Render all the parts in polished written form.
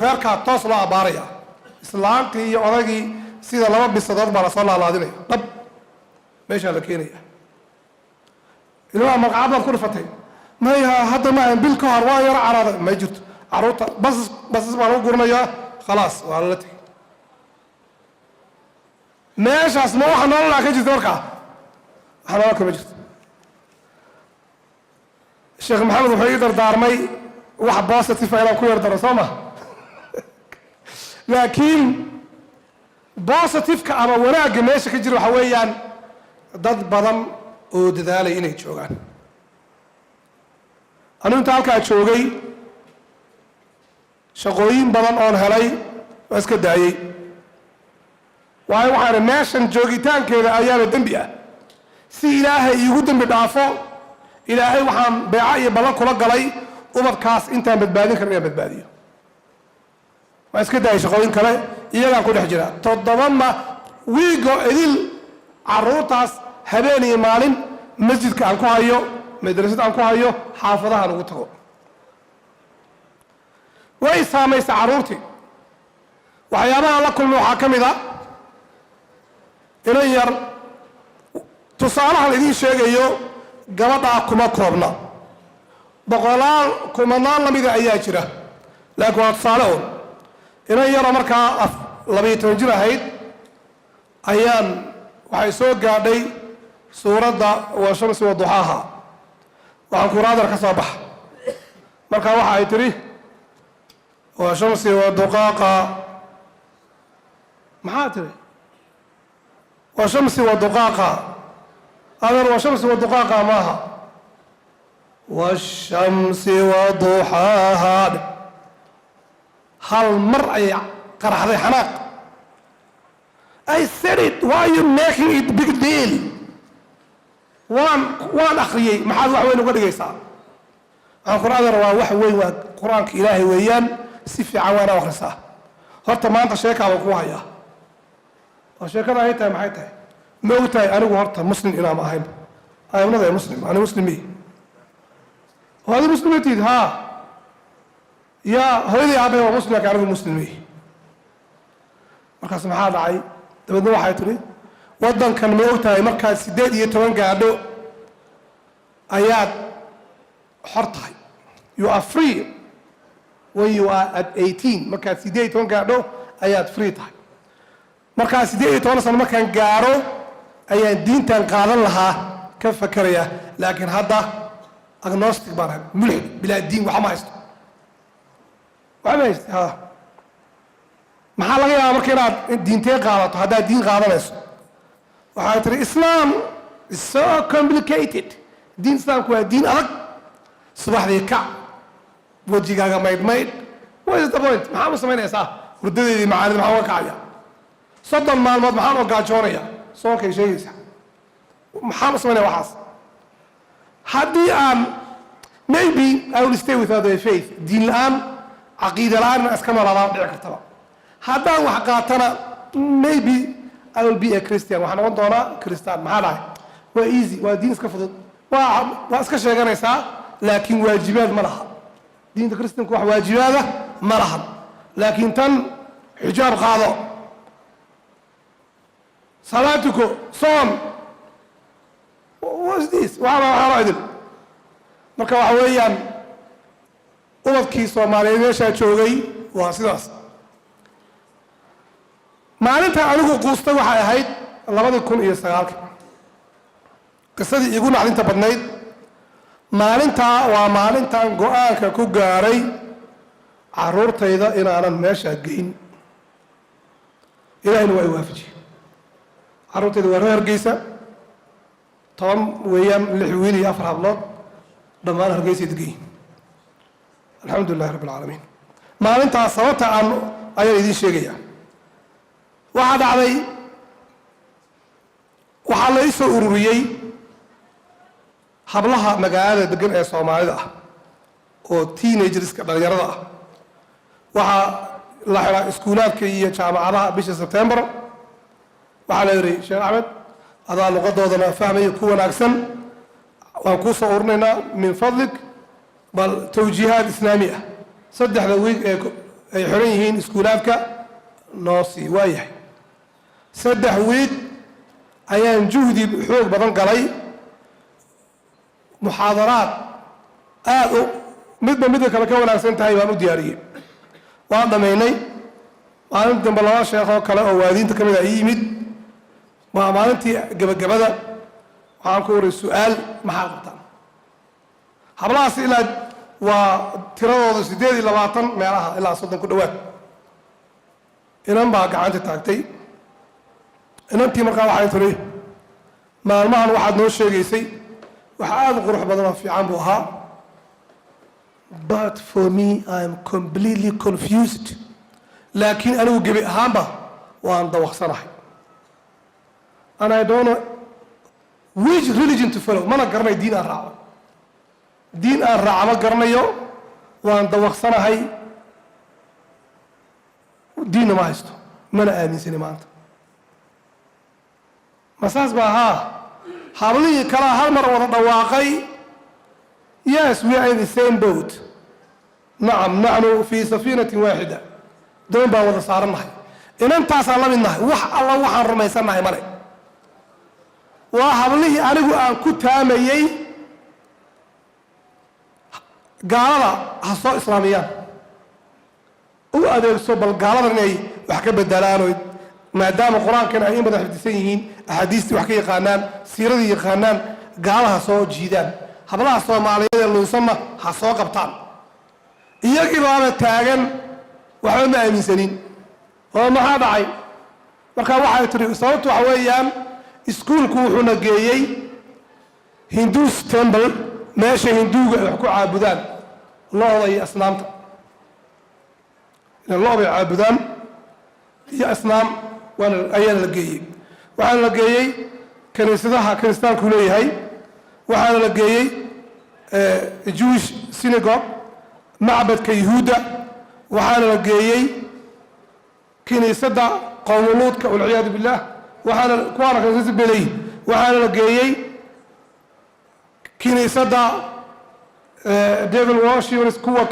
Reerkaa toos loo abbaaraya, islaantii iyo odagii sida laba bisadood baa lasoo laalaadinaya, dhab meeshaa la keenaya. Ilmaha malqacad baad ku dhifatay? Maya, hadda ma bil ka hor waa yaro caraaday. Ma jirto. Carruurta basas basas baa lagu guranayaa, khalaas, waa lala tegay. Meeshaas ma waxa nololaa ka jirta? Markaa wax nolol kama jirto. Sheekh Maxamed wuxuu ii dardaarmay wax positive inaan ku yar daro, soo ma? Laakiin positive-ka ama wanaagga meesha ka jira waxa weeyaan dad badan oo dadaalay inay joogaan. Anigu inta halkaa joogay, shaqooyin badan oon helay waa iska daayey, waayo waxaan meeshan joogitaankeeda ayaaba dembi ah. Si Ilaahay iigu dembi dhaafo, Ilaahay waxaan beeco iyo ballan kula galay ubadkaas intaan badbaadin karin inaan badbaadiyo. Waan iska daayay shaqooyin kale, iyagaan ku dhex jira 7 ma wiigo idil. Carruurtaas habeen iyo maalin masjidka aan ku hayo, madrasad aan ku hayo, xaafadahaan ugu tago. Way saamaysa carruurtii. Waxyaabaha la kulmay waxaa ka mid a inan yar. Tusaalahan idiin sheegayo gabadhaa kuma koobna, boqolaal kumanaan lamida ayaa jira, laakiin waa tusaale un. Inan yaroo markaa 12 jir ahayd ayaan waxay soo gaadhay suuradda والشمس وضحاها. Waxaan kuraadar ka soo baxa. Marka waxa ay tidhi: "والشمس وضحاها." Maxaa tidhi? "والشمس وضحاها." Adeer, والشمس وضحاها maaha, والشمس وضحاها. Hal mar ayay qaraxday xanaaq. I said it, why are you making it big deal? Waan akhriyey, maxaad wax weyn uga dhigaysaa? Waxaan ku adeer, waa wax weyn, waa Qur-aanka Ilaahay weeyaan, si fiican waana akhrisaa. Horta maanta sheekaa baan kuu hayaa. Oo sheekada ay tahay maxay tahay? Ma og tahay anigu horta Muslim inaam ahayn? I am not a Muslim. Ani Muslim mihi. Oo adi Muslim ma tihid? Haa, yaa hooyadii aabbahay waa Muslim, laakiin anigu Muslim mihi. Markaas maxaa dhacay? Dabeedna waxay tidhi: "Waddankan ma og tahay markaad 18 gaadho ayaad xor tahay? You are free when you are at 18. Markaad 18 gaadho ayaad free tahay. Markaa 18 sano markaan gaadho ayaan diintan qaadan lahaa ka fakeraya, laakiin hadda agnostic baan ahay, mulxid, bilaa diin, waxa ma haysto, waxa ma haysto." Ha, maxaa laga yaabaa marka inaad diintee qaadato haddaad diin qaadanayso? Waxay tiri: "Islam is so complicated. Diin Islaamku waa diin adag. Subaxdii kac, wejigaaga maydh maydh. What is the point? Maxaan u samaynaysaa? Hurdadeedii macaanid maxaan uga kacaya? 30 maalmood maxaan oo gaajoonaya? Soonkay sheegaysaa, maxaan u samaynaya waxaas? Haddii aan maybe I will stay without a faith. Diin la'aan, caqiida la'aan inaan iska noolaadaan dhici kartaba. Haddaan wax qaatana, maybe I will be a Christian. Waxaan noqon doonaa Christian. Maxaa dhahay? Waa easy, waa diin iska fudud, waa iska sheeganaysaa, laakiin waajibaad ma laha. Diinta Kristanku wax waajibaada ma lahan, laakiin tan xijaab qaado, salaad tuko, soon. What's this? Waxaana idin marka waxa weeyaan ubadkii Soomaaliyeed meeshaa joogay waa sidaas. Maalinta anigu quustay waxay ahayd 2009-kii. Qisadii iigu naxdinta badnayd maalintaa waa maalintan go-aanka ku gaaray caruurtayda inaanan meeshaa geyn. Ilaahayna waa i waafajiyey. Carruurtayda waa reer Hargeysa, 10 weeyaan, lix wiil iyo afar hablood, dhammaan Hargeysay degan. Alxamdu lilahi rabbi alcaalamiin. Maalintaas sababta aan ayaan idiin sheegayaa. Waxaa dhacday, waxaa la ii soo ururiyey hablaha magaalada degan ee Soomaalida ah oo teenagers-ka, dhalinyarada ah. Waxaa la xidhaa iskuulaadka iyo jaamacadaha bisha Sebtembar. Waxaa la yidhi: "Sheekh Axmed, adaa luqadoodana fahmaya ku wanaagsan, waan kuu soo ururinaynaa, min fadlik bal tawjiihaad Islaami ah saddexda wiig ee ay xiran yihiin iskuulaadka noo sii. Waayahay, 3 week ayaan juhdi xoog badan galay, muxaadaraad aada u midba midka kale ka wanaagsan tahay baan u diyaariyey. Waan dhammaynay. Maalinta dambe laba sheekh oo kale oo waadiinta ka mid a ii yimid. Waa maalintii gebagabada. Waxaan ku waray su-aal: maxaad qabtaan hablahaas? Ilaa waa tiradooda 28 meelaha ilaa 30 ku dhowaad. Inan baa gacanta taagtay. Inantii markaa waxay tiri: "Maalmahan waxaad noo sheegaysay wax aada u qurux badan oo fiican buu ahaa, but for me I am completely confused. Laakiin anigu gebi ahaanba waan dawaqsanahay, and I don't know which religion to follow. Mana garanayo diin aan raaco, diin aan raaco ma garanayo. Waan dawaqsanahay, diinna ma haysto, mana aaminsani maanta." Ma saas ba ahaa? Hablihii kalaa hal mar wada dhawaaqay: "Yes, we are in the same boat. Nacam, naxnu fii safiinatin waaxida. Doon baan wada saarannahay, inantaasaan la mid nahay. Wax alla waxaan rumaysannahay male." Waa hablihii anigu aan ku taamayey gaalada ha soo islaamiyaan, u adeegso bal gaaladan inay wax ka bedelaan, oo maadaama qur-aankan ay in badan xifdisan yihiin, axaadiistii wax ka yaqaanaan, siiradii yaqaanaan, gaalaha soo jiidaan, hablaha Soomaaliyeed ee lunsanna ha soo qabtaan. Iyagii baaba taagan, waxba ma aaminsanin. Oo maxaa dhacay? Marka waxay tiri: "Sababtu waxa weeyaan, iskuulku wuxuuna geeyey Hindus temple, meesha Hinduuga ay wax ku caabudaan, lo'da iyo asnaamta. Lo' bay caabudaan iyo asnaam. Waana ayaana la geeyey. Waxaana la geeyey kaniisadaha kiristaanku leeyahay, waxaana la geeyey Jewish synagogue, macbadka Yuhuudda, waxaana la geeyey kiniisadda qowmuluudka, walciyaadu billah. Waxaana kuwaana kaniisada bay leeyihin. Waxaana la geeyey kiniisadda devil worshippers, kuwa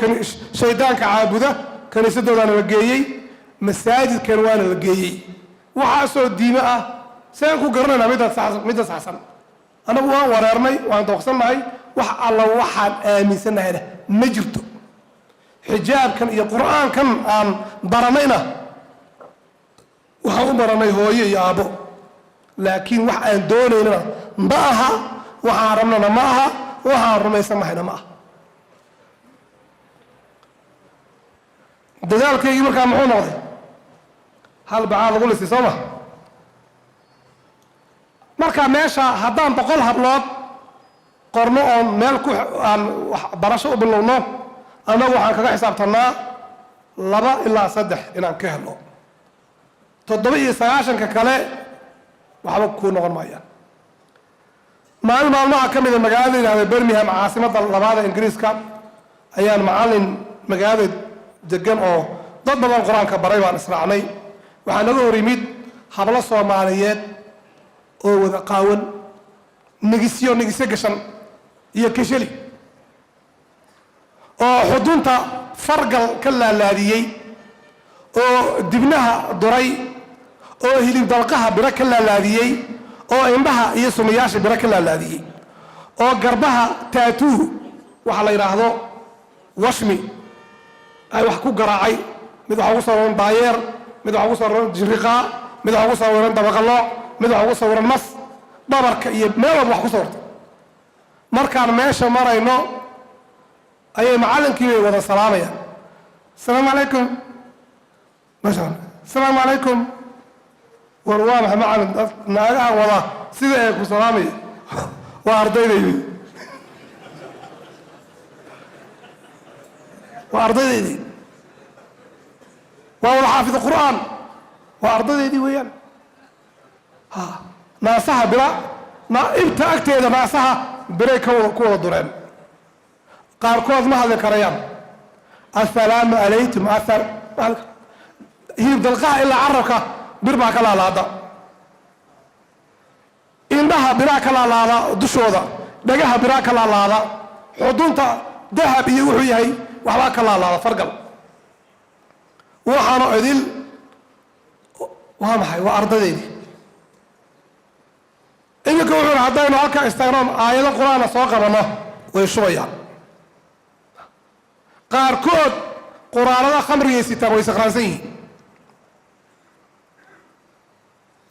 shaydaanka caabuda kaniisadoodaana la geeyey, masaajidkan waana la geeyey. Waxaasoo diime ah seen ku garanaynaa midda saxsan? Annagu waan wareernay, waan dooqsannahay, wax alla waxaan aaminsannahayna ma jirto. Xijaabkan iyo Qur-aankan aan baranayna waxaan u baranay hooyo iyo aabbo, laakiin wax aan doonaynana ma aha, waxaan rabnana ma aha, waxaan rumaysannahayna ma aha." Dadaalkaygii markaa muxuu noqday? Hal bacaa lagu lisay, soo ma? Marka meesha haddaan 100 hablood qorno oon meel ku aan barasho u bilowno, annagu waxaan kaga xisaabtanaa 2 ilaa 3 inaan ka helno. 97-ka kale waxba kuu noqon maayaan. Maalin maalmaha ka mida magaalada yidhahda Birmingham, caasimadda labaada Ingiriiska, ayaan macallin magaalada degan oo dad badan Qur-aanka baray baan israacnay. Waxaa naga hor yimid hablo Soomaaliyeed oo wada qaawan, nigisyo nigisyo gashan iyo kesheli, oo xudunta fargal ka laalaadiyey, oo dibnaha duray, oo hilib dalqaha biro ka laalaadiyey, oo indhaha iyo sumayaasha biro ka laalaadiyey, oo garbaha tattoo waxa la yidhaahdo, washmi ay wax ku garaacay. Mid waxa ugu sawiran daayeer, mid waxa ugu sawiran jiriqaa, mid waxa ugu sawiran dabaqalooc, mid waxa ugu sawiran mas, dhabarka iyo meel walba wax ku sawirtay. Markaan meesha marayno ayay macallinkii bay wada salaamayaan: "Asalaamu calaykum, masha, asalaamu calaykum." War waa maxay, macallin, naagahan wada sida ee ku salaamaya? "Waa ardaydaydi, waa ardaydaydii, waa wada xaafid Qur'aan, waa ardaydaydii weeyaan." Ha naasaha bira ibta agteeda, naasaha biray ka wada ku wada dureen. Qaarkood ma hadli karayaan. "Assalaamu calaykum." Asal hilib dalqaha ilaa carabka bir baa ka laalaada, indhaha biraa ka laalaada dushooda, dhagaha biraa ka laalaada, xudunta dahab iyo wuxuu yahay waxbaa ka laalaada, fargal. Waxaanoo idil waa maxay? Waa ardadeedii. Iminka wuxuu yidhi, haddaynu halkaa istaagnoon aayado Qur-aana soo qabanno, way shubayaan. Qaarkood quraarada khamrigay sitaan, way sakhraansan yihiin.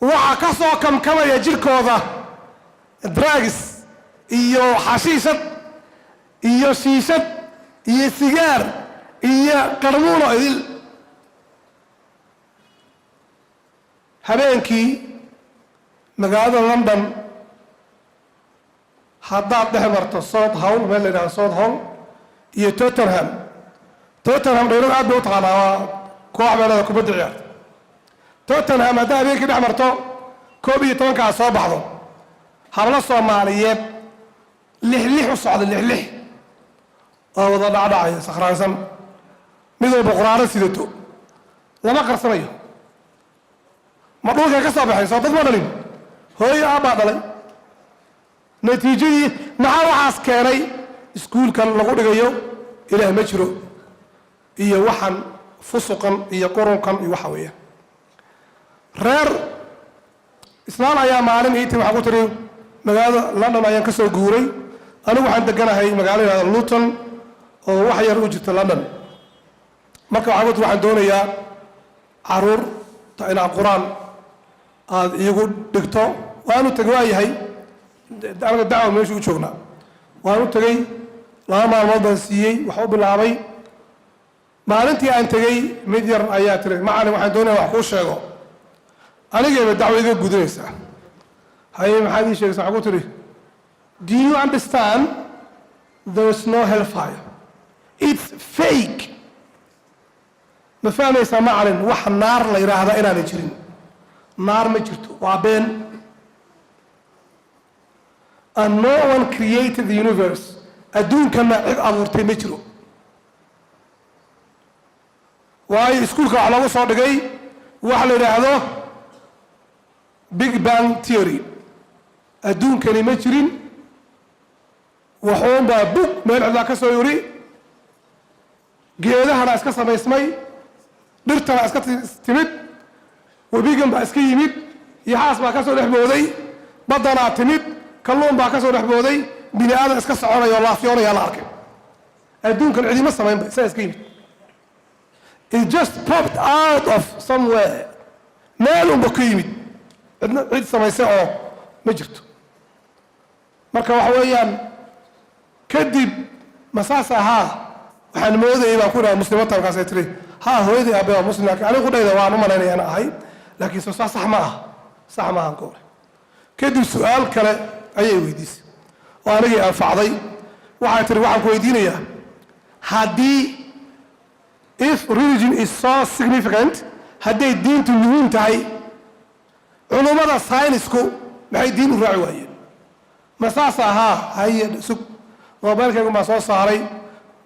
Waxaa ka soo kamkamaya jirkooda drugs iyo xashiishad iyo shiishad iyo sigaar iyo qarmuuno idil. Habeenkii magaalada London haddaad dhex marto Southall, meel la yidhahdo Southall iyo Tottenham. Tottenham dhalinyaradu aad bay u taqaanaa, waa koox meelada kubadda ciyaarta. Tottenham haddaa habeenkii dhex marto, 11-ka aad soo baxdo, hablo Soomaaliyeed lix lix u socda, lix lix oo wada dhacdhacaya, sakhraansan, mid walba quraaro sidato, lama qarsanayo. Ma dhulkay ka soo baxay? Soo dad ma dhalin, hooyo aabbaa dhalay. Natiijadii maxaa waxaas keenay? Iskuulkan lagu dhigayo Ilaah ma jiro iyo waxan fusuqan iyo qurunkan iyo waxa weeyaan. Reer islaan ayaa maalin ii timi. Waxaa ku tiri, magaalada London ayaan ka soo guuray anigu, waxaan deganahay magaalo yihahda Luton oo wax yar u jirta London. Marka waxaa ku tiri, waxaan doonayaa caruurta inaad Qur-aan aada iigu dhigto. Waanu tegay. Waa yahay, anaga dacwa meesha u joognaa. Waan u tegey, 2 maalmood baan siiyey, wax u bilaabay. Maalintii aan tegey, mid yar ayaa tiri, "Macalin, waxaan doonaya wax kuu sheego." Anigayba dacwo iga gudinaysaa. "Haye, maxaad ii sheegaysa?" Waxaa ku tiri, "Do you understand there is no hellfire? It's fake. Ma fahmaysaa, macalin, wax naar la yidhaahdaa inaanay jirin? Naar ma jirto, waa been. And no one created the universe. Adduunkana cid abuurtay ma jiro." Waayo, iskuulka wax loogu soo dhigay waxa la yidhaahdo Big Bang Theory. Adduunkani ma jirin, waxuunbaa bug meel cidlaa ka soo yuri, geedahana iska samaysmay, dhirtana iska timid, webigan baa iska yimid, yaxaas baa ka soo dhex booday, baddanaa timid, kalluun baa ka soo dhex booday, bini aadan iska soconaya oo laafyoonaya la arkay. Adduunkan cidima samaynba, isaa iska yimid. It just popped out of somewhere. Meel unba ka yimid, cidna cid samaysay oo ma jirto." Marka waxa weeyaan, kadib masaas ahaa, waxaan moodayay baan ku dhaha muslimata. Markaasay tiri, "Ha, hooyadii aabe waa Muslim, laakiin anigu qudhayda waan u malaynaya inaan ahay, laakiin soo saa sax ma aha, sax ma ahan." Ka hore kadib su-aal kale ayay weydiisay oo anigii anfacday. Waxay tiri, "Waxaan ku weydiinayaa, haddii if religion is so significant, hadday diintu muhiim tahay, culummada saynisku maxay diin u raaci waayeen? Ma saas ahaa?" Haye, sug, mobaylkaygu baa soo saaray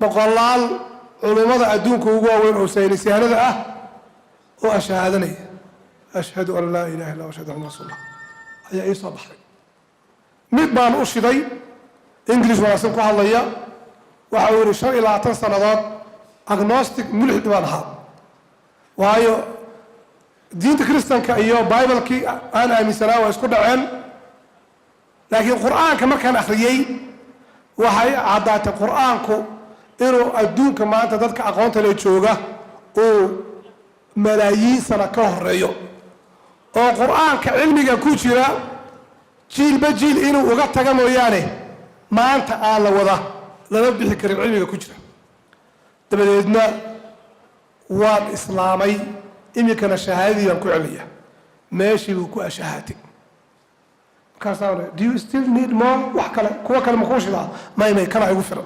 boqolaal culummada adduunka ugu waaweyn oo saynisyahanada ah oo ashahaadanaya, "Ashhadu an laa ilaha illa, ashhadu anna rasuul Allah," ayaa ii soo baxday. Mid baan u shiday, English wanaagsan ku hadlaya. Waxa uu yihi, "25 sannadood agnostic, mulxid baan ahaa, waayo diinta Kristanka iyo Biblekii aan aaminsanaa waa isku dhaceen. Laakiin Qur-aanka markaan akhriyey, waxay caddaatay Qur-aanku inuu adduunka maanta dadka aqoonta le jooga uu malaayiin sano ka horeeyo, oo Qur-aanka cilmiga ku jira jiilba jiil inuu uga taga mooyaane, maanta aan la wada lama bixi karin cilmiga ku jira. Dabadeedna waan islaamay, iminkana shahaadadii baan ku celinayaa." Meeshii buu ku ashahaatay. Markaasaa, "Do you still need more? Wax kale, kuwa kale ma kuu shidaa?" "May, may, kana igu filan.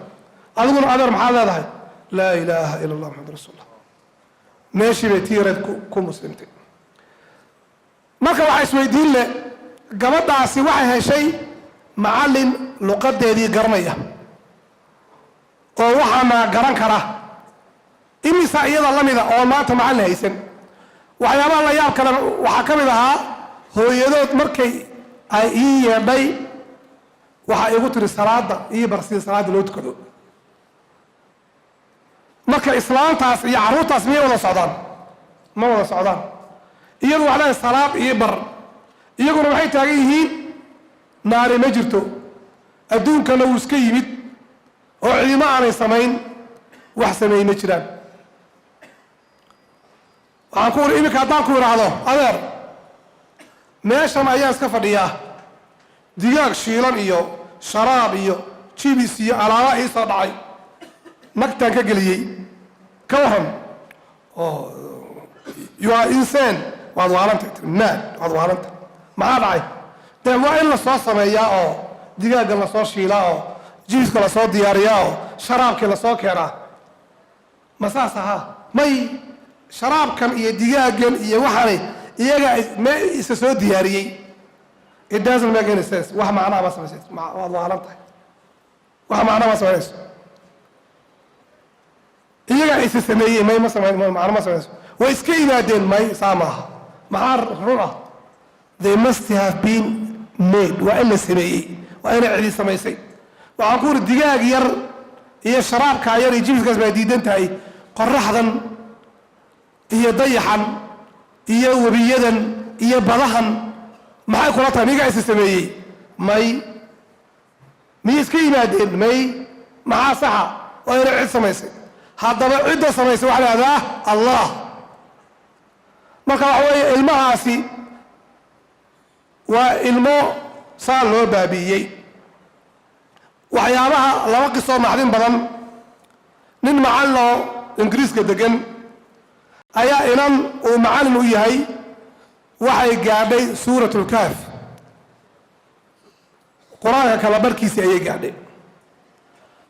Adiguna, adeer, maxaad leedahay?" "Laa ilaaha ila Allah, Maxamed rasuul Allah." Meeshii bay tiireed ku muslimtay. Marka waxaa isweydiin leh, gabadhaasi waxay heshay macallin luqadeedii garanaya oo waxaana garan kara. Imisa iyada la mida oo maanta macallin haysan? Waxyaabaha la yaab kale waxaa ka mid ahaa, hooyadood markay ay ii yeedhay, waxaa igu tiri, "Salaada ii bar, sida salaada loo tukado." Marka islaantaas iyo carruurtaas miyay wada socdaan? Ma wada socdaan. Iyadu waxay leedahay salaad iyo bar, iyaguna waxay taagan yihiin naari ma jirto, adduunkana wuu iska yimid oo cidimo aanay samayn, wax sameey ma jiraan. Waxaan ku uri, iminka haddaan ku idhaahdo, "Adeer, meeshan ayaan iska fadhiyaa, digaag shiilan iyo sharaab iyo jibis iyo alaaba ii soo dhacay, nagtaan ka geliyey," ka waran? Oo "You are insane, waad waalantay, mad, waad waalantay." Maxaa dhacay? Dee waa in lasoo sameeyaa oo digaagga lasoo shiilaa oo jibiska lasoo diyaariyaa oo sharaabkii lasoo keenaa. Ma saas ahaa? May, sharaabkan iyo digaaggan iyo waxaanay iyaga me isa soo diyaariyey. It doesn't make any sense. Wax macnaa ma samaysayso. Waad waalan tahay, wax macnaa ma samaynayso. Iyagaa isa sameeyey, may, ma samayn, macno ma samaynayso. Way iska yimaadeen, may, saa maaha. Maxaa run ah? They must have been made. Waa in la sameeyey, waa inay cidi samaysay. Waxaan ku uri, digaag yar iyo sharaabkaa yar iyo jibiskaas baa diidan tahay, qoraxdan iyo dayaxan iyo webiyadan iyo badahan maxay kula tahay? Migaa isa sameeyey? May. Miyay iska yimaadeen? May. Maxaa saxa? Waa inay cid samaysay. Haddaba cidda samaysay waxaa la ihahdaa Allah. Marka waxa weeye, ilmahaasi waa ilmo saa loo baabi'iyey. Waxyaabaha laba qisoo naxdin badan. Nin macallin oo Ingiriiska degan ayaa inan uu macallin u yahay waxay gaadhay Suuratulkaaf, Qur-aanka kala barkiisii ayay gaadhay.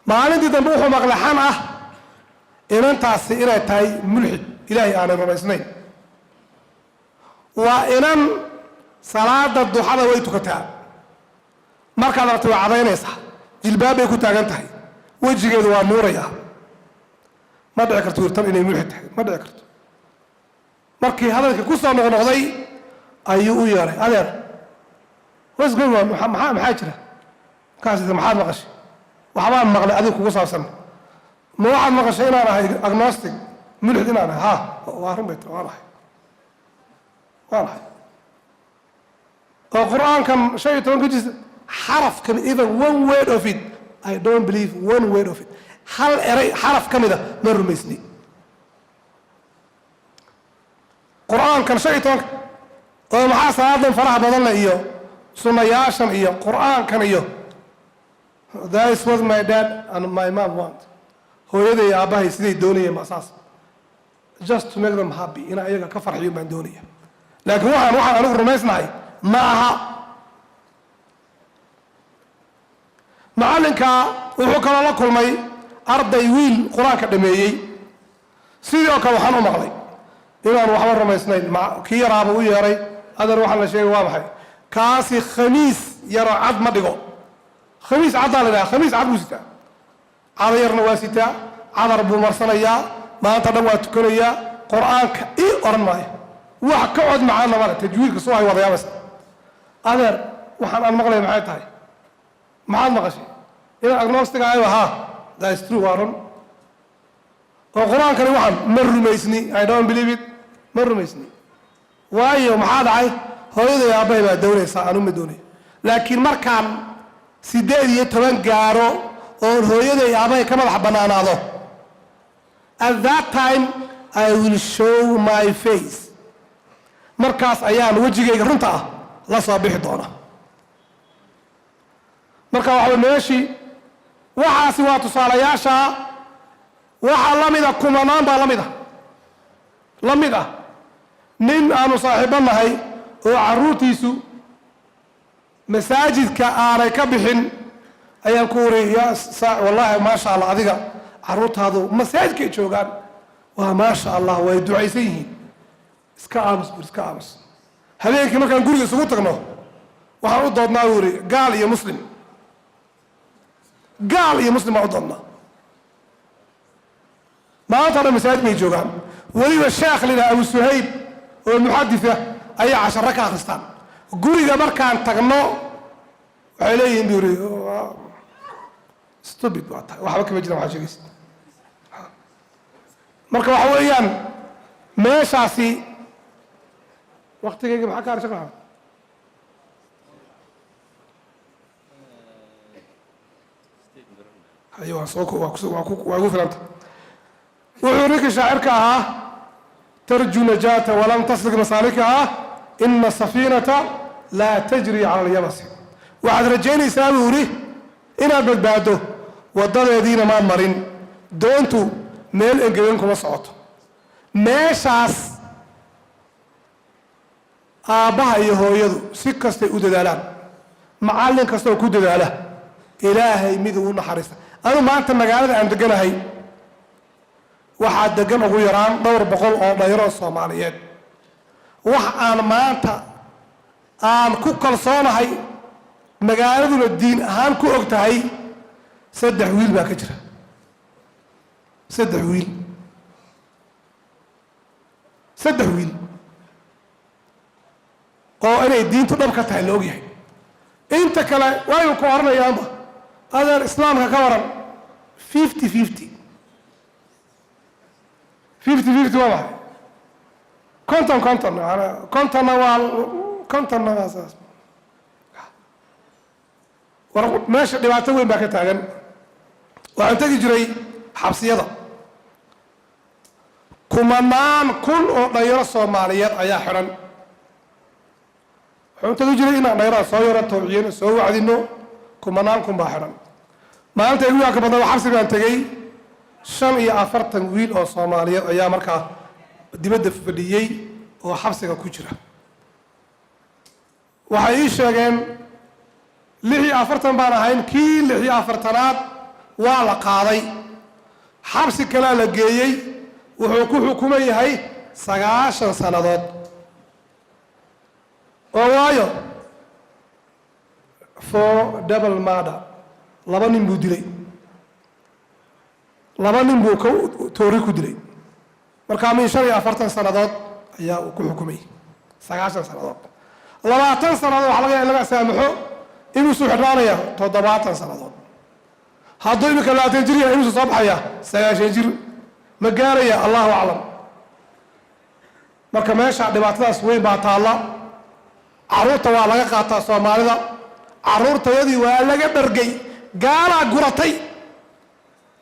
Maalintii dambe wuxuu maqlay xan ah inantaasi inay tahay mulxid, Ilaahay aanay rumaysnayn. Waa inan salaada duxada way tukataa, markaad aragtay waa cadaynaysaa, jilbaab bay ku taagan tahay, wejigeedu waa nuuraya. Ma dhici karto wirtan inay mulxid tahay, ma dhici karto. Markii hadalkii ku soo noqnoqday ayuu u yeeray: "Adeer, what's going on? Maxaa jira?" Markaas, "Maxaad maqashay?" "Waxbaan maqlay adiga kugu saabsan." "Ma waxaad maqashay inaan ahay agnostic, mulxid inaan ahay?" "Ha, waa run," bay tiri, "waan ahay, waan ahay." "Oo Qur-aankan 15-ka jis, xaraf kamid, even one word of it, I don't believe one word of it. Hal eray, xaraf ka mida ma rumaysni Qur-aankan 15-ka." "Oo maxaa salaadan faraha badan leh iyo sunnayaashan iyo Qur-aankan iyo?" "That is what my dad and my mom want. Hooyaday iyo aabbahay siday doonayeen baa saas. Just to make them happy, inaan iyaga ka farxiyo baan doonaya, laakiin waxaan anigu rumaysnahay ma aha." Macallinka wuxuu kaloo la kulmay arday wiil Qur-aanka dhameeyey. Sidii oo kale, waxaan u maqlay inaan waxba rumaysnayn. Kii yaraaba u yeeray: "Adeer, waxaan la sheegay waa maxay?" Kaasi khamiis yaroo cad ma dhigo, khamiis caddaa la dhaha, khamiis cad buu sitaa, cada yarna waa sitaa, cadar buu marsanayaa, maanta dhan waa tukanayaa, Qur-aanka ii odhan maayo, wax ka cod macaanna male, tajwiidka soo hay wadayaabasa. "Adeer, waxaan aan maqlaya maxay tahay?" "Maxaad maqashay?" "Inaan agnostic ahayo." "Ha, that is true, waa run." "Oo Qur-aankani waxaan ma rumaysni, I don't believe it, ma rumaysni." "Waayo, maxaa dhacay?" "Hooyaday aabbahay baa doonaysaa, anu ma doonayo. Laakiin markaan 18 gaaro oon hooyaday aabbahay ka madax bannaanaado, at that time I will show my face. Markaas ayaan wejigayga runta ah la soo bixi doona." Marka waxa meeshii waxaasi waa tusaalayaasha. Waxaa la mida, kumanaan baa la mid ah, la mid ah. Nin aanu saaxiibo nahay oo carruurtiisu masaajidka aanay ka bixin ayaan ku uri, "Ya wallaahi, maasha Allah, adiga carruurtaadu masaajidkay joogaan, waa maasha Allah, way ducaysan yihiin." "Iska aamus," buri, "iska aamus. Habeenkii markaan guriga isugu tagno waxaan u doodnaa," buu yidhi, "gaal iyo muslim, gaal iyo muslim baan u doodnaa. Maanta o dhan masaajid bay joogaan, weliba sheekh la yidhaha Abu Suhayb oo muxadisa ayay casharo ka akhristaan. Guriga markaan tagno waxay leeyihiin," buu yidhi, "stupid baa tahay, waxba kama jiraan waxaa sheegaysa." Marka waxa weeyaan Meeshaasi waktigayga maxaa ka harshan maxamed? Haye, waan soo waa igu filanta. Wuxuu ninkii shaacirka ahaa: "Tarju najaata walam taslik masaalikaha, ina asafiinata laa tajri cala alyabasi." Waxaad rajaynaysaa, buu yidhi, inaad badbaado, waddadeediina maad marin. Doontu meel engegan kuma socoto. Meeshaas aabbaha iyo hooyadu si kastay u dadaalaan, macallin kastoo ku dadaala, Ilaahay mid ugu naxariista. Anu maanta magaalada aan deganahay waxaa degan ugu yaraan dhowr boqol oo dhalinyaro Soomaaliyeed. Wax aan maanta aan ku kalsoonahay, magaaladuna diin ahaan ku og tahay, saddex wiil baa ka jira. Saddex wiil, saddex wiil oo inay diintu dhab ka tahay la ogyahay. Inta kale waynu ku oranayaanba: "Adeer, Islaamka ka waran?" 50-50, 50-50. Waa maxay? 50-50, maanaa kontonna waa kontonna, waa saas. War meesha dhibaato weyn baa ka taagan. Waxaan tegi jiray xabsiyada. Kumanaan kun oo dhalinyaro Soomaaliyeed ayaa xidhan. Waxaan tegi jiray inaan dhalinyarada soo yaro tawciyano, soo wacdino. Kumanaan kun baa xidhan. Maalinta igu yaanka badnaa xabsi baan tegey. 45 wiil oo Soomaaliyeed ayaa markaa dibadda fadhiyey oo xabsiga ku jira. Waxay ii sheegeen 46 baan ahayn, kii 46aad waa la qaaday, xabsi kalea la geeyey, wuxuu ku xukuman yahay 90 sannadood. Oo waayo, for double murder, laba nin buu dilay, laba nin buu ka toori ku dilay. Markaa min 45 sannadood ayaa uu ku xukumay, 90 sannadood. 20 sannadood waxa laga yaaba in laga saamaxo. Imisuu xidhnaanaya? 70 sannadood. Hadduu iminka 20 jir yahay, imisuu soo baxaya? 90 jir ma gaaraya? Allahu aclam. Marka meesha dhibaatadaas weyn baa taalla. Carruurta waa laga qaataa Soomaalida. Carruurtayadii waa laga dhargay, gaalaa guratay.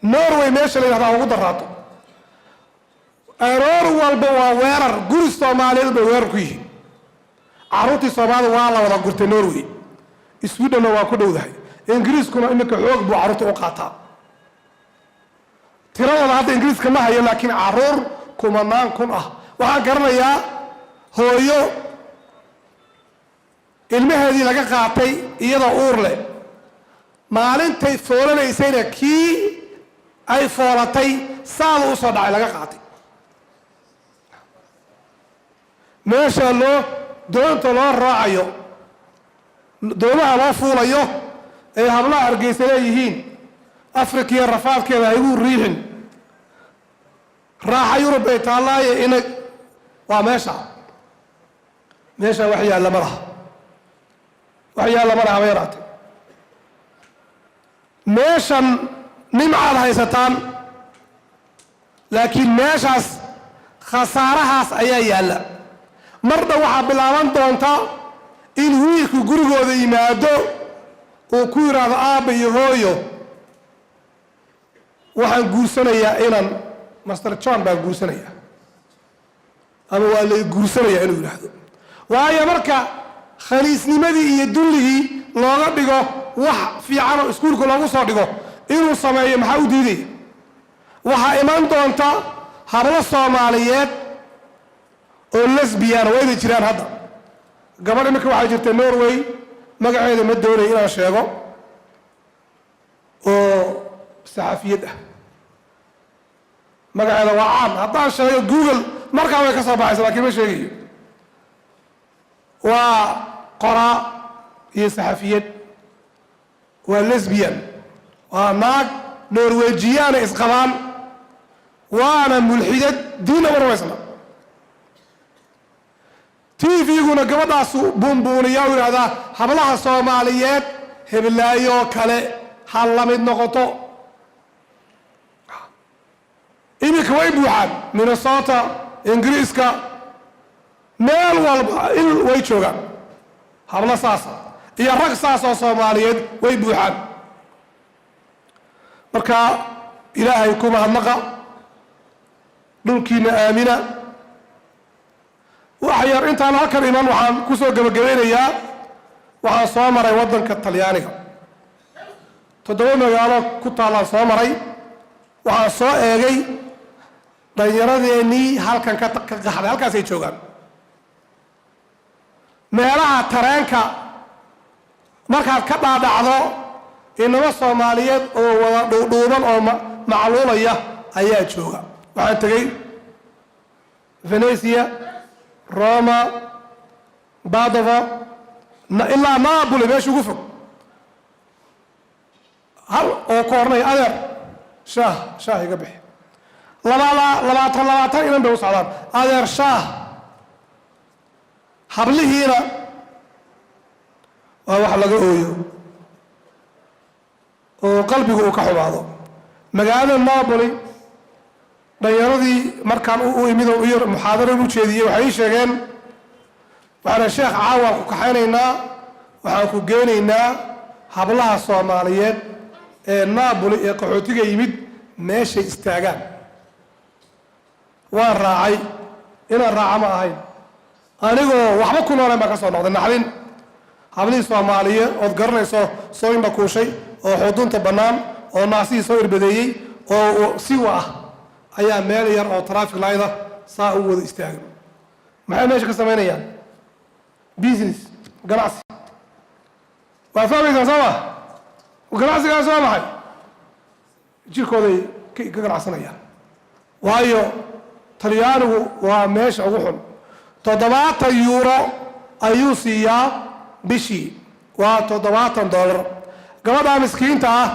Norway meesha la yidhahdaa ugu daraato. Aroor walba waa weerar, guri Soomaaliyeed bay weerar ku yihiin. Carruurtii Soomaalida waa la wada gurtay Norway, Swedenna waa ku dhowdahay. Ingiriiskuna iminka xoog buu carruurta u qaataa. Tiradooda hadda Ingiriiska ma hayo, laakiin carruur kumanaan kun ah. Waxaan garanayaa hooyo ilmaheedii laga qaatay iyadoo uur leh. Maalintay foolanaysayna kii ay foolatay saadu usoo dhacay laga qaatay. Meesha loo doonta loo raacayo, doomaha loo fuulayo ay hablaha Hargeysa leeyihiin: "Afrikiya rafaadkeeda haygu riixin, raaxa Yurub bay taallaaye." Ina waa meesha, meesha wax yaalla ma laha, wax yaalla ma laha, haba yaraatee. Meeshan nimcaad haysataan, laakiin meeshaas khasaarahaas ayaa yaalla. Marna waxaa bilaaban doonta in wiilku gurigooda yimaado, uu ku yidhaahdo: "Aabba iyo hooyo, waxaan guursanayaa inan Master John baan guursanayaa," ama "waa lay guursanayaa" inuu yidhaahdo. Waayo, marka khaniisnimadii iyo dulligii looga dhigo wax fiican oo iskuulka loogu soo dhigo, inuu sameeyo maxaa u diidaya? Waxaa iman doonta hablo Soomaaliyeed oo lesbian. Wayna jiraan hadda. Gabadh iminka waxaa jirta Norway, magaceeda ma doonaya inaan sheego, oo saxafiyad ah. Magaceeda waa caan, haddaan sheego Google markaa way ka soo baxaysa, lakiin ma sheegayo. Waa qoraa iyo saxafiyad, waa lesbian, waa naag Norwejiyaana isqabaan, waana mulxidad, diinna ma rumaysna. TV-guna gabadhaasu buunbuuniya u yidhahdaa: "Hablaha Soomaaliyeed heblaayoo kale ha la mid noqoto." Iminka way buuxaan Minnesota, Ingiriiska, meel walba il way joogaan. Hablo saasa iyo rag saas oo Soomaaliyeed way buuxaan. Marka Ilaahay ku mahadnaqa, dhulkiina aamina. Wax yar intaan halkan iman waxaan kusoo gebagabaynayaa, waxaan soo maray waddanka Talyaaniga, 7 magaalo ku taallaan soo maray. Waxaan soo eegay dhallinyaradeenii halkan ka qaxday, halkaasay joogaan. Meelaha tareenka markaad ka dhaadhacdo, inamo Soomaaliyeed oo wada dhuudhuuban oo macluulaya ayaa jooga. Waxaan tegey Venesia, Roma, Padova, ilaa Napoli, meesha ugu fog. Hal oo ku hornaya, "Adeer, shaah, shaah iga bixi." Labada 20 20 inan bay u socdaan, "Adeer, shaah." Hablihiina waa wax laga ooyo oo qalbigu uu ka xumaado. Magaalada Napoli dhallinyaradii markaan u imid oo yar muxaadaro u jeediyey, waxay ii sheegeen, waxaana, "Sheekh, caawaan ku kaxaynaynaa, waxaan ku geenaynaa hablaha Soomaaliyeed ee Napoli ee qaxootiga yimid meeshay istaagaan." Waan raacay. Inaan raaca ma ahayn, anigoo waxba ku nooleen baan ka soo noqday naxdin. Hablihii Soomaaliyeed ood garanayso, soo indhakuushay oo xudunta bannaan oo naasihii soo irbadeeyey oo siwa ah ayaa meel yar oo traffic light-a saa u wada istaagay. Maxay meesha ka samaynayaan? Business, ganacsi. Waa fahmaysaan, soo ma? Ganacsigaas waa maxay? Jirkooday ka ganacsanayaan, waayo Talyaanigu waa meesha ugu xun. 70 euro ayuu siiyaa bishii, waa $70. Gabadhaa miskiinta ah,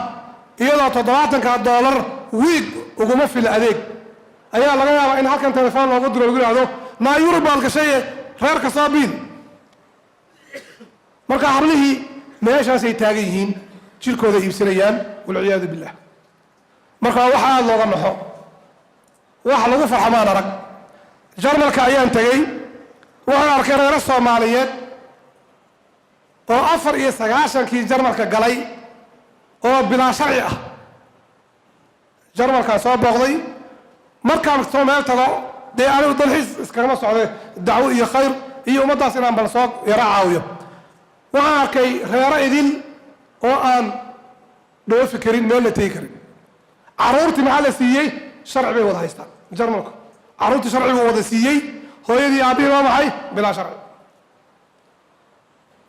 iyadoo $70-ka wiig uguma fila adeeg, ayaa laga yaabaa in halkan telefoon loogu diro, lagu yihahdo, "Naa, Yurub baad gashaye, reerka soo biil." Marka hablihii meeshaasay taagan yihiin, jirkooda iibsanayaan, walciyaadu billah. Marka waxa aada looga naxo, wax lagu farxo maan arag. Jarmalka ayaan tegey, waxaan arkay reero Soomaaliyeed oo 94-kii Jarmalka galay oo bilaa sharci ah. Jarmalkaan soo booqday. Markaan soo meel tago, dee anigu dalxiis iskagama socday, dacwo iyo khayr iyo ummaddaas inaan bal soo yaro caawiyo. Waxaan arkay reero idil oo aan dhoofi karin, meel la tegi karin. Carruurtii maxaa la siiyey? Sharci bay wada haystaan. Jarmalku carruurtii sharci buu wada siiyey. Hooyadii, aabbihii waa maxay? Bilaa sharci,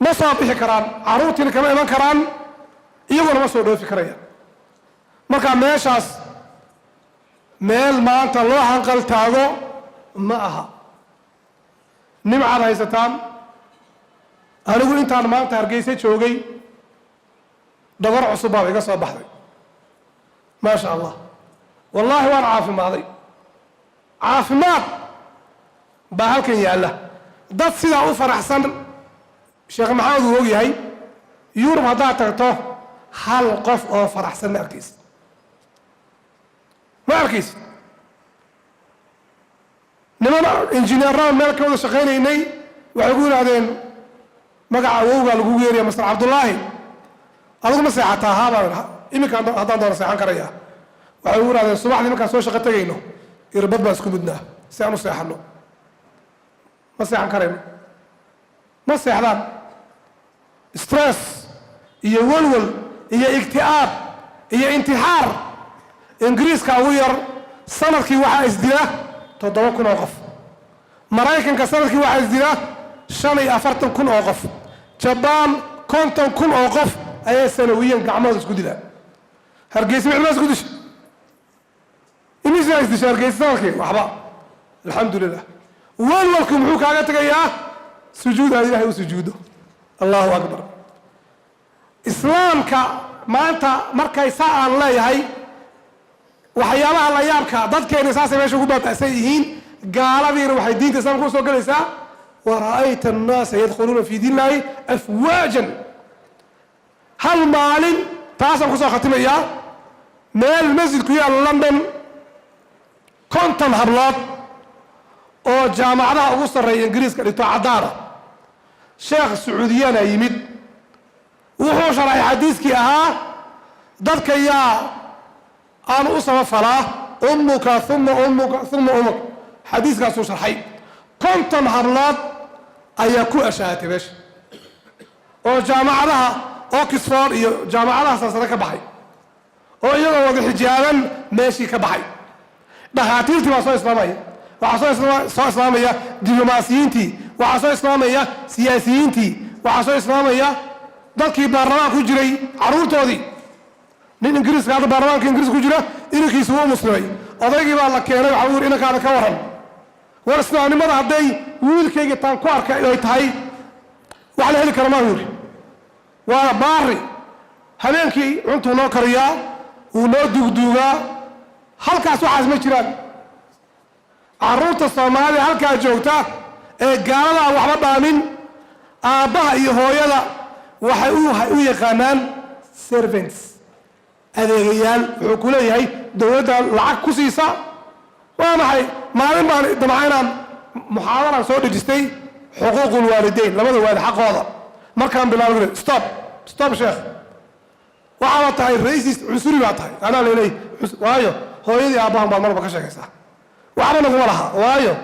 ma soo bixi karaan, carruurtiina kama iman karaan, iyaguna ma soo dhoofi karayaan. Marka meeshaas meel maanta loo hanqal taago ma aha. Nimcaad haysataan. Anigu intaan maanta Hargeysa joogay, dhogor cusub baa iga soo baxday, maasha Allah. Wallaahi waan caafimaaday. Caafimaad baa halkan yaalla. Dad sidaa u faraxsan, Sheekh Maxamed uu og yahay, Yurub haddaad tagto hal qof oo faraxsan ma arkaysid, ma arkaysid. Niman injineerada meel ka wada shaqaynaynay waxay ku yidhahdeen, "Magaca awowgaa lagugu yeeraya, Master Cabdullaahi, adigu ma seexataa?" "Haabaan, iminka haddaan doono seexan karaya." Waxay ugu yidhahdeen, "Subaxdii markaan soo shaqo tegayno, irbad baan isku mudnaa si aan u seexanno. Ma seexan karayno." Ma seexdaan. Stress iyo walwal iyo igti'aab iyo intixaar. Ingiriiska ugu yar, sanadkii waxaa isdila 7000 oo qof. Maraykanka sanadkii waxaa isdila 45,000 oo qof. Jabaan 50,000 oo qof ayaa sanawiyan gacmahooda isku dilaa. Hargeysa micmaa isku disha? Imisaa isdisha Hargeysa sanadkii? Waxba, alxamdu lilah. Walwalku muxuu kaaga tegayaa? Sujuud aad Ilahay u sujuudo. Allahu akbar. Islaamka maanta markay saa aan leeyahay, waxyaabaha la yaabka, dadkeena saasay meesha ugu baaba'san yihiin. Gaaladiina waxay diinta Islaamka usoo gelaysaa, wara'ayta annaasa yadkhuluuna fi diin illahi afwaajan. Hal maalin taasaan kusoo khatimayaa. Meel masjid ku yaal London, 50 hablood Oo jaamacadaha ugu sarreeya Ingiriiska dhigto, caddaana. Sheekh Sacuudiyana yimid, wuxuu sharaxay xadiiskii ahaa dadka yaa aanu u samafalaa, أمك ثم أمك ثم أمك. Xadiiskaasuu sharxay. 50 hablood ayaa ku ashahatay meesha, oo jaamacadaha Oxford iyo jaamacadaha sarsare ka baxay, oo iyagoo wada xijaaban meeshii ka baxay. Dhakhaatiirtii baa soo islaamaya, waxaa soo islaamaya diblomaasiyiintii, waxaa soo islaamaya siyaasiyiintii, waxaa soo islaamaya dadkii baarlamaan ku jiray carruurtoodii. Nin Ingiriiska hadda baarlamaanka Ingiriiska ku jira, inankiisu wuu muslimay. Odaygii baa la keenay. Waxa uu yidhi, "Inankaada ka waran?" "War, islaamnimada hadday wiilkayga taan ku arkay ay tahay, wax la heli kara maa," yidhi. "Waa baari, habeenkii cuntuu noo kariyaa, wuu noo duugduugaa." Halkaas waxaas ma jiraan. Carruurta Soomaaliya halkaa joogta ee gaalada aan waxba dhaamin, aabbaha iyo hooyada waxay u yaqaanaan servants, adeegayaal. Wuxuu ku leeyahay, dowladda lacag ku siisa. Waa maxay? Maalin baan damca inaan muxaadaraan soo dhejistay, xuquuq الوالدين, labada waalid xaqooda. Markaan bilaabay, "Stop, stop, sheekh, waxaaba tahay racist, cunsuri baa tahay." Anaa laleeyahy, waayo hooyadii aabbahan baad marba ka sheekaysaa. Waxba naguma laha, waayo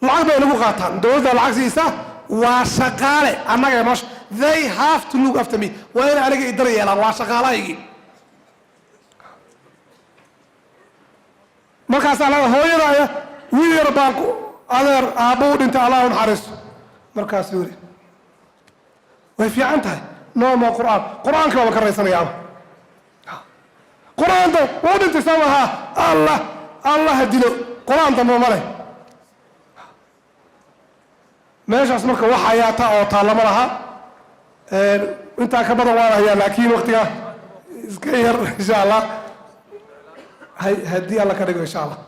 lacag bay nagu qaataan, dowladda lacag siisa, waa shaqaale annaga nosha. They have to look after me, waa inay aniga i dar yeelaan, waa shaqaalahaygii. Markaasaa laga hooyada aya wiil yar baan ku adeer, aabbo u dhintay, Allah u naxariisto. Markaasuu yidhi, "Way fiican tahay, nooma Qur'aan, Qur'aanka baaba ka raysanayaaba, Qur'aanta wuu dhintay, soo maha? Allah, Allah ha dilo, Qur'aan dambe ma leh meeshaas." Marka wax hayaata oo taalla ma laha. Intaa ka badan waan hayaa, laakiin waqtiga iska yar. Insha Allah, haddii Alla ka dhigo, insha Allah.